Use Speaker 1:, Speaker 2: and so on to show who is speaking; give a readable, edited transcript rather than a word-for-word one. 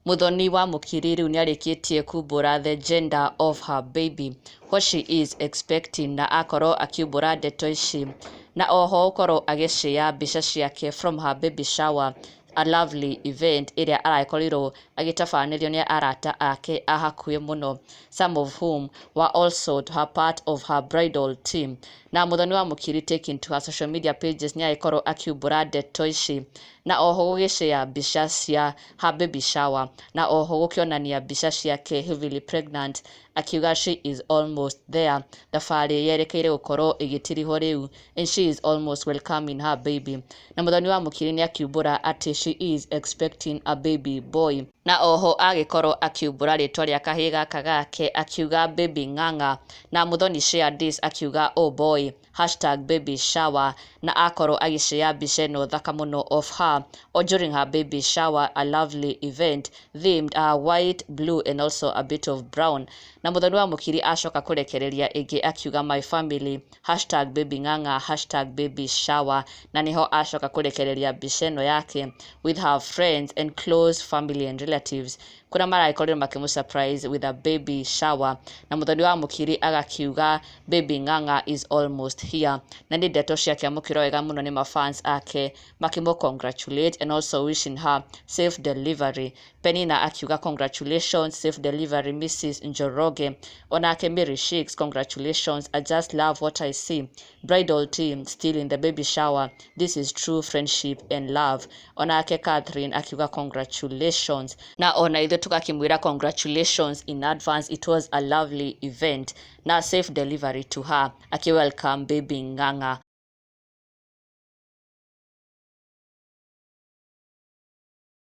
Speaker 1: Muthoni wa Mukiri rĩu nĩarĩkĩtie kumbũra the gender of her baby, what she is expecting, na akorwo akiumbũra ndeto ici na oho gũkorwo agĩshare mbica ciake from her baby shower, a lovely event ĩrĩa arakorirwo agĩtabanĩrio nĩ arata ake a hakuhĩ mũno, some of whom were also her part of her bridal team. Na Muthoni wa Mukiri taking to her social media pages nĩ agĩkorwo akiumbũra ndeto ici na oho gũgĩshare mbica cia her baby shower, na oho gũkĩonania mbica ciake heavily pregnant, akiuga she is almost there, thabarĩ yerekeire gũkorwo ĩgĩtirihwo rĩu, and she is almost welcoming her baby. Na Muthoni wa Mukiri nĩ akiumbũra atĩ she is expecting a baby boy, na oho agĩkorwo akiumbũra rĩtwa rĩa kahĩĩ gaka gake, akiuga baby Ng'ang'a. Na Muthoni shared this akiuga, "Oh boy, #BabyShower," na akorwo agĩshare mbica ĩno thaka mũno of her or during her baby shower, a lovely event themed white, blue and also a bit of brown. Na Muthoni wa Mukiri acoka kũrekereria ĩngĩ akiuga, "My family, #BabyNg'ang'a, #BabyShower," na nĩho acoka kũrekereria mbica ĩno yake with her friends and close family and relatives, kũrĩa maragĩkorirwo makĩmũ surprise with a baby shower. Na Muthoni wa Mukiri agakiuga baby Ng'ang'a is almost here, na nĩ ndeto ciakĩamũkĩrwo wega mũno nĩ mafans ake, makĩmũ congratulate and also wishing her safe delivery. Penina akiuga, "Congratulations, safe delivery, Mrs Njoroge." Onake Mary Shakes, "Congratulations, I just love what I see, bridal team still in the baby shower, this is true friendship and love." Onake Catherine akiuga, "Congratulations," na ona ithuĩ tũgakĩmwĩra congratulations in advance. It was a lovely event na safe delivery to her, aki welcome baby Ng'ang'a.